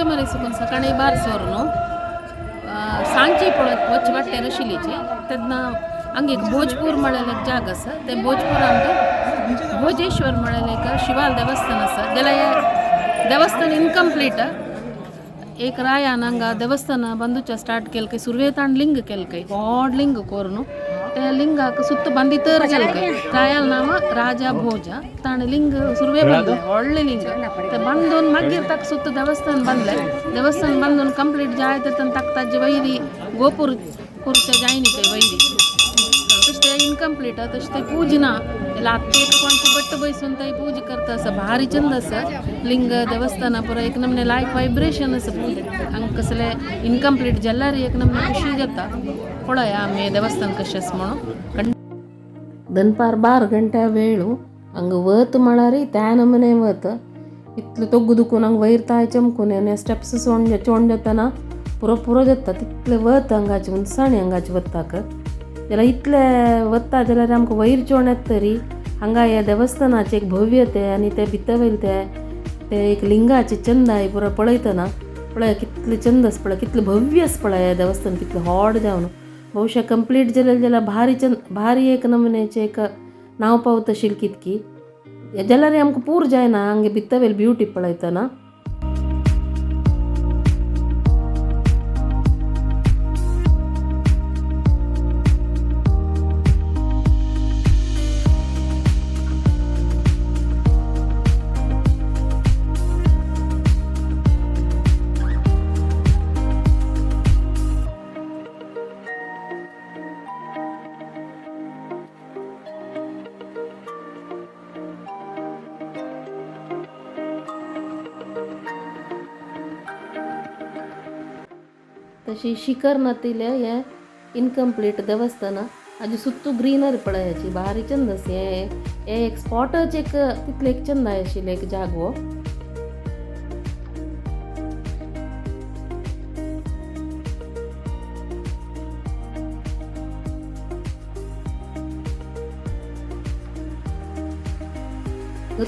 मरे सुकून सकाळी बार सोर न्हू सांजची पळत वच वाटेर आशिल्लीची तेन्ना हांगा एक भोजपूर म्हळ्यार एक जाग आसा ते भोजपुरांत भोजेश्वर म्हळ्यार एक शिवाल देवस्थान आसा जाल्यार हे देवस्थान इनकम्प्लीट. एक रायान हांगा देवस्थान बांदूच्या स्टार्ट केल सुरवेताण लिंग केल काय व्हड लिंग कोरून ते लिंगाक सुತ್ತ ಬಂದಿತ್ತರ್ केल. ರಾಯಲ್ ನಾಮ ರಾಜ ಭೋಜ ತಾಣ ಲಿಂಗ ಸುರ್ವೆ ಬಂದ್ಲೆ ಒಳ್ಳೆ ಲಿಂಗ ते ಬಂದೋನ್ ಮಗ್ಗಿರ್ ತಕ್ಕ ಸುತ್ತ ದೇವಸ್ಥಾನ ಬಂದ್ಲೆ. ದೇವಸ್ಥಾನ ಬಂದೋನ್ ಕಂಪ್ಲೀಟ್ ಜಾಯ್ತ ತನ್ ತಕ್ಕ ತಜ್ಜೆ ವೈರಿ ಗೋಪುರ ಕುರ್ಚ ಜಾಯ್ನಿ ಕೈ ವೈರಿ तशें ते इनकम्प्लीट. तशें ते पूजना लाते कोणते बट्ट बैसून ते पूजा करता असं भारी चंद असं लिंग देवस्थान पुरो एक नमने लायक वायब्रेशन असं पूजा हांगा कसले इनकम्प्लीट जाल्यार एक नमने खुशी जाता. पळया आमी देवस्थान कशें आसा म्हणून. दनपार 12 गंट्या वेळू हांगा वत म्हळ्यार त्या नमने वत इतलें तोग्गु दुखून हांगा वयर ताय चमकून आनी स्टेप्स चोण चोण जातना पुरो पुरो जाता तितलें वत हांगाची उंचाणी हांगाची वताक जाल्यार इतले वता जाल्यार आमकां वयर चोण येता तरी हांगा ह्या देवस्थानाचें एक भव्य तें आनी ते भितर वयले ते ते एक लिंगाचे चंद आहे पुरो पळयतना पळय कितले चंद आसा पळय कितलें भव्य आसा पळय हें देवस्थान कितलें व्हड जावन बहुशा कंप्लीट जालें जाल्यार भारी चंद भारी एक नमुन्याचें एक नांव पावता आशिल्लें कितकी जाल्यार आमकां पूर जायना हांगे भितर वयली ब्युटी पळयतना. तशी शिखर नातिले हें इनकम्प्लीट देवस्थान आजी सुत्तू ग्रीनरी पळयाची भारी चंद आसा हें हें एक स्पॉटच एक तितलें एक चंद आशिल्लें एक जागो.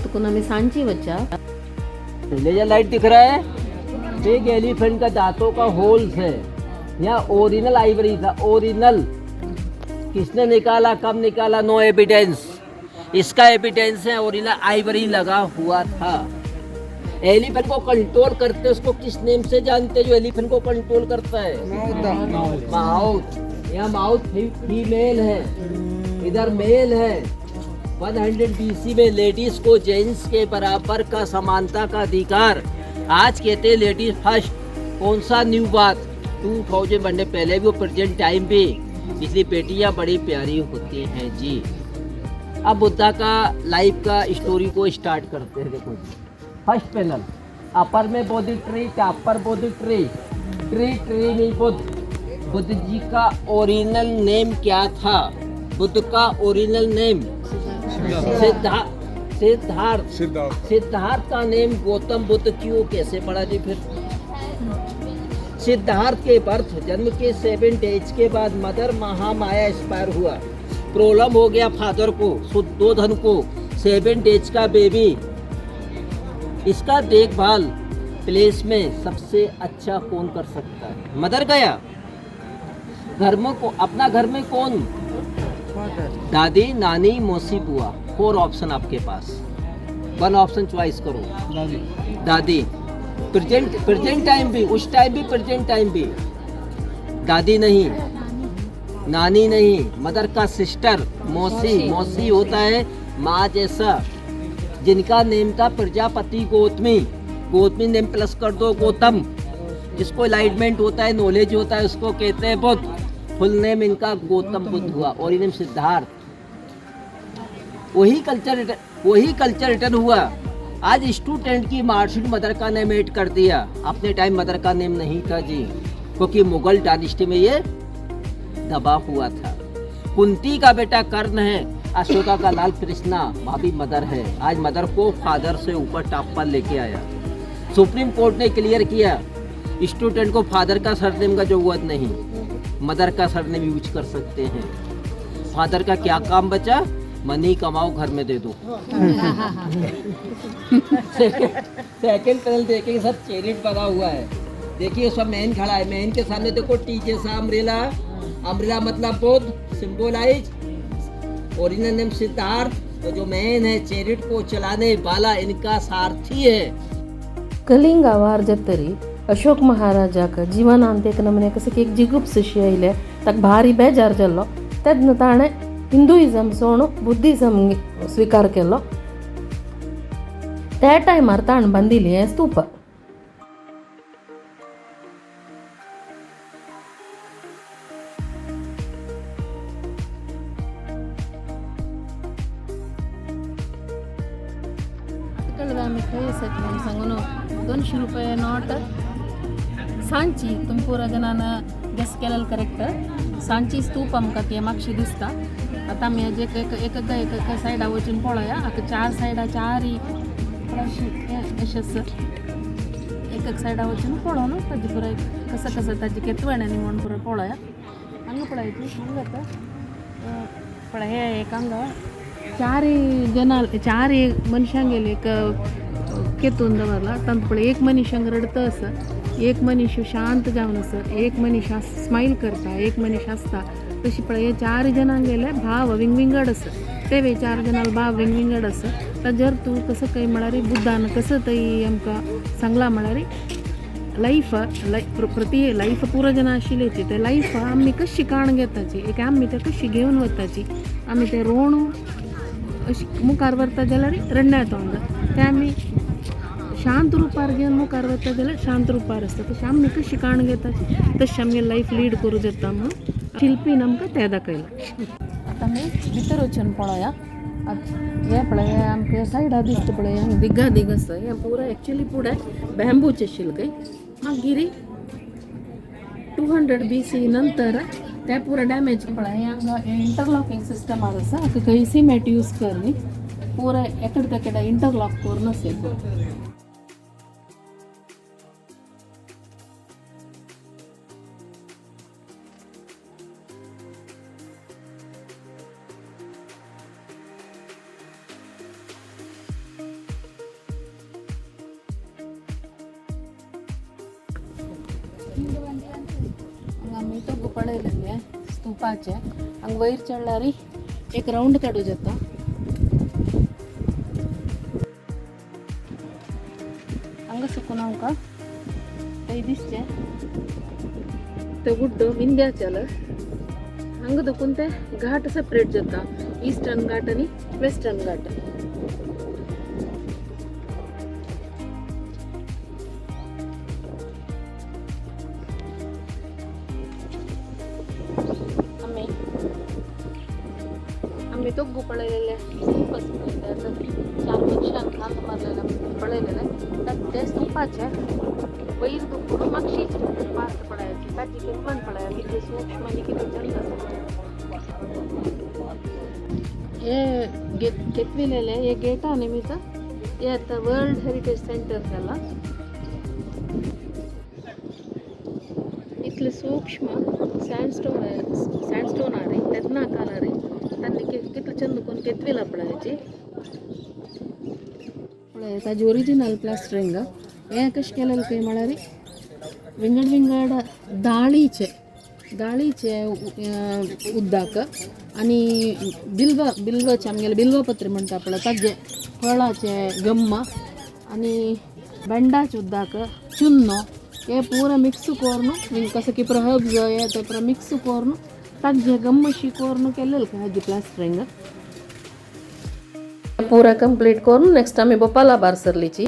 तुकून आमी सांची वच्चा. लेजर लाइट दिख रहा है, बिग एलिफेंट का दांतों का होल्स है। यहाँ ओरिजिनल आइवरी था। ओरिजिनल किसने निकाला, कब निकाला? No evidence. इसका एविडेंस है, ओरिजिनल आइवरी लगा हुआ था। एलिफेंट को कंट्रोल करते उसको किस नेम से जानते जो एलिफेंट को कंट्रोल करता है? माउथ। यहाँ माउथ फीमेल है, इधर मेल है। 100 बीसी में लेडीज को जेंट्स के बराबर का समानता का अधिकार। आज कहते हैं लेडीज फर्स्ट। कौन सा न्यू बात? 2000 बनने पहले भी और प्रेजेंट टाइम भी। इसलिए बेटियां बड़ी प्यारी होती हैं जी। अब बुद्धा का लाइफ का स्टोरी को स्टार्ट करते हैं। देखो जी, फर्स्ट पैनल अपर में बोधि ट्री, टॉप पर बोधि ट्री, ट्री ट्री में बुद्ध। बुद्ध जी का ओरिजिनल नेम क्या था? बुद्ध का ओरिजिनल नेम सिद्धार्थ। सिद्धार्थ। सिद्धार्थ। सिद्धार्थ का नेम गौतम बुद्ध क्यों कैसे पड़ा जी? फिर सिद्धार्थ के बर्थ जन्म के 7 डेज के बाद मदर महामाया एक्सपायर हुआ। प्रॉब्लम हो गया फादर को, शुद्धोधन को। 7 डेज का बेबी, इसका देखभाल प्लेस में सबसे अच्छा कौन कर सकता है? मदर गया घर में को अपना घर में कौन? दादी, नानी, मौसी, बुआ। 4 ऑप्शन आपके पास, 1 ऑप्शन चॉइस करो। दादी। दादी। प्रेजेंट प्रेजेंट टाइम भी, उस टाइम भी, प्रेजेंट टाइम भी। दादी नहीं, नानी नहीं, मदर का सिस्टर मौसी। मौसी होता है माँ जैसा, जिनका नेम था प्रजापति गौतमी। गौतमी नेम प्लस कर दो गौतम। जिसको एलाइटमेंट होता है, नॉलेज होता है, उसको कहते हैं बुद्ध। फुल नेम इनका गौतम बुद्ध हुआ और नेम सिद्धार्थ। वही कल्चर रिटर्न हुआ। आज स्टूडेंट की मार्कशीट मदर का नेम ऐड कर दिया। अपने टाइम मदर का नेम नहीं था जी, क्योंकि मुगल डायनेस्टी में ये दबा हुआ था। कुंती का बेटा कर्ण है, अशोका का लाल कृष्णा, भाभी मदर है। आज मदर को फादर से ऊपर टॉप पर लेके आया। सुप्रीम कोर्ट ने क्लियर किया, स्टूडेंट को फादर का सरनेम का जरूरत नहीं, मदर का सरनेम यूज कर सकते हैं। फादर का क्या काम बचा? मनी कमाओ घर में दे दो। सेकंड पैनल देखेंगे सब चेरिट बना हुआ है। देखिए सब मैन खड़ा है, मैन के सामने देखो टी जैसा अम्ब्रेला, अम्ब्रेला मतलब बुद्ध सिंबोलाइज, ओरिजिनल नेम सिद्धार्थ। तो जो मैन है चेरिट को चलाने वाला, इनका सारथी है। कलिंगा वार जातरी अशोक महाराजाक जीवनांत एक नमूने कसं की एक जिगुप्स अशी आयले, ताका भारी बेजार जाल्लो. तेन्ना ताणें हिंदुइजम सोडून बुद्धिजम स्विकार केलो. त्या टायमार ताणें बांदिल्ली हें स्तूप. कळ्ळें आमी खंय आसात म्हूण सांगून. 200 रुपये not. Sanchi तुमी पुरा जाणान गेस केलेलं करेक्ट. सांची स्तूप आमकां ते मातशें दिसता. आतां आमी हेजे एक एक एक एक सायडा वचून पळोवया. आतां चार सायडा चारय अशें आसा. एक एक सायडा वचून पळोवन ताजे पुराय कसं कसं ताजी केतवण आनी म्हूण पुरो पळोवया. हांगा पळयाची, हांगा आतां पळय, हे एक हांगा चारय जनाल, चारय मनशांगेले एक केतून दवरला. तांतूं पळय, एक मनीस हांगा रडता आसा, एक मनीस शांत जावन आसा, एक मनीस स्मायल करता, एक मनीस हांसता. तशी पळय, हे चार जाणांगेले भाव विंगविंगड आसा. ते चार जाणांले भाव विंगविंगड आसा. ताजेर तूं कसो काय म्हळ्यार बुद्धान कसो थंय आमकां सांगलां म्हळ्यार लायफ प्रति लायफ पुरो जाणां आशिल्ल्याची ते लायफ आमी कशी काण घेताची, एक आमी ते कशी घेवन वताची. आमी ते रोणू अशी मुखार व्हरता जाल्यार रडण्या तोंड, ते आमी शांत रुपार घेवन मुखार वता जाल्यार शांत रुपार आसता. तशें आमी कशी काण घेताची तशें आमगे लायफ लीड करूं जाता म्हणून शिल्पीन आमकां तें दाखयलां. आतां आमी भितर वचून पळोवया. हें पळय, हें आमकां सायडा दिसता पळय, हांगा दिगा दिग आसा. हें पुरो एक्चुली फुडें बॅम्बूचें आशिल्लें खंय. मागीर 200 BC नंतर ते पुरो डॅमेज. पळय, हांगा इंटरलॉकिंग सिस्टम आसा. हाका खंय सिमेंट यूज कर न्ही, पुरो एकडे तेकडे इंटरलॉक करून आसा हें. हांगा आमी तो पळयलें स्तूपाचें. हांगा वयर चडल्यार एक रावंड काडूं जाता. हांगा सुकून आमकां थंय दिसचें ते गुड्डो विंध्याचल. हांगा दोकून ते घाट सेपरेट जाता, इस्टर्न घाट आनी वेस्टर्न घाट. आमी आमी दोग्गू पळयलेले स्तूप आसा पळय, ते चार मनशांक खांद मारलेले पळयलेले. ते स्तूपाचे वयर दुखून मागशीच पार्ट पळयाची, ताची केतवण पळया, कितें सूक्ष्म आनी कितें चंद आसा. हे केतविलेले हे गेटा निमित्त हे आतां वर्ल्ड हेरिटेज सेंटर जाला. इतले सूक्ष्म सँडस्टोन, सँडस्टोन आरे तेन्ना कालारे तांणी कितले चंद करून केतविला पळयाची. पळय, ताजी ओरिजिनल प्लास्टरिंग. हें कशें केलेलें खंय म्हळ्यार विंगड विंगड दाळीचे दाळीचे उदक आनी बिल्व, बिल्वाचे, आमगेले बिल्वपत्र म्हणटा पळय, ताजे फळाचे गम्म आनी बेंडाचे उदक, चुन्नो, हे पुरा मिक्स करून, कसं की हर्ब्स हे ते पुरा मिक्स करून ताजे गम्मशी करून केलेलं खंय हाजी प्लास्टरिंग. पुरा कंप्लीट करून नेक्स्ट आमी भोपाला बार सरलीची.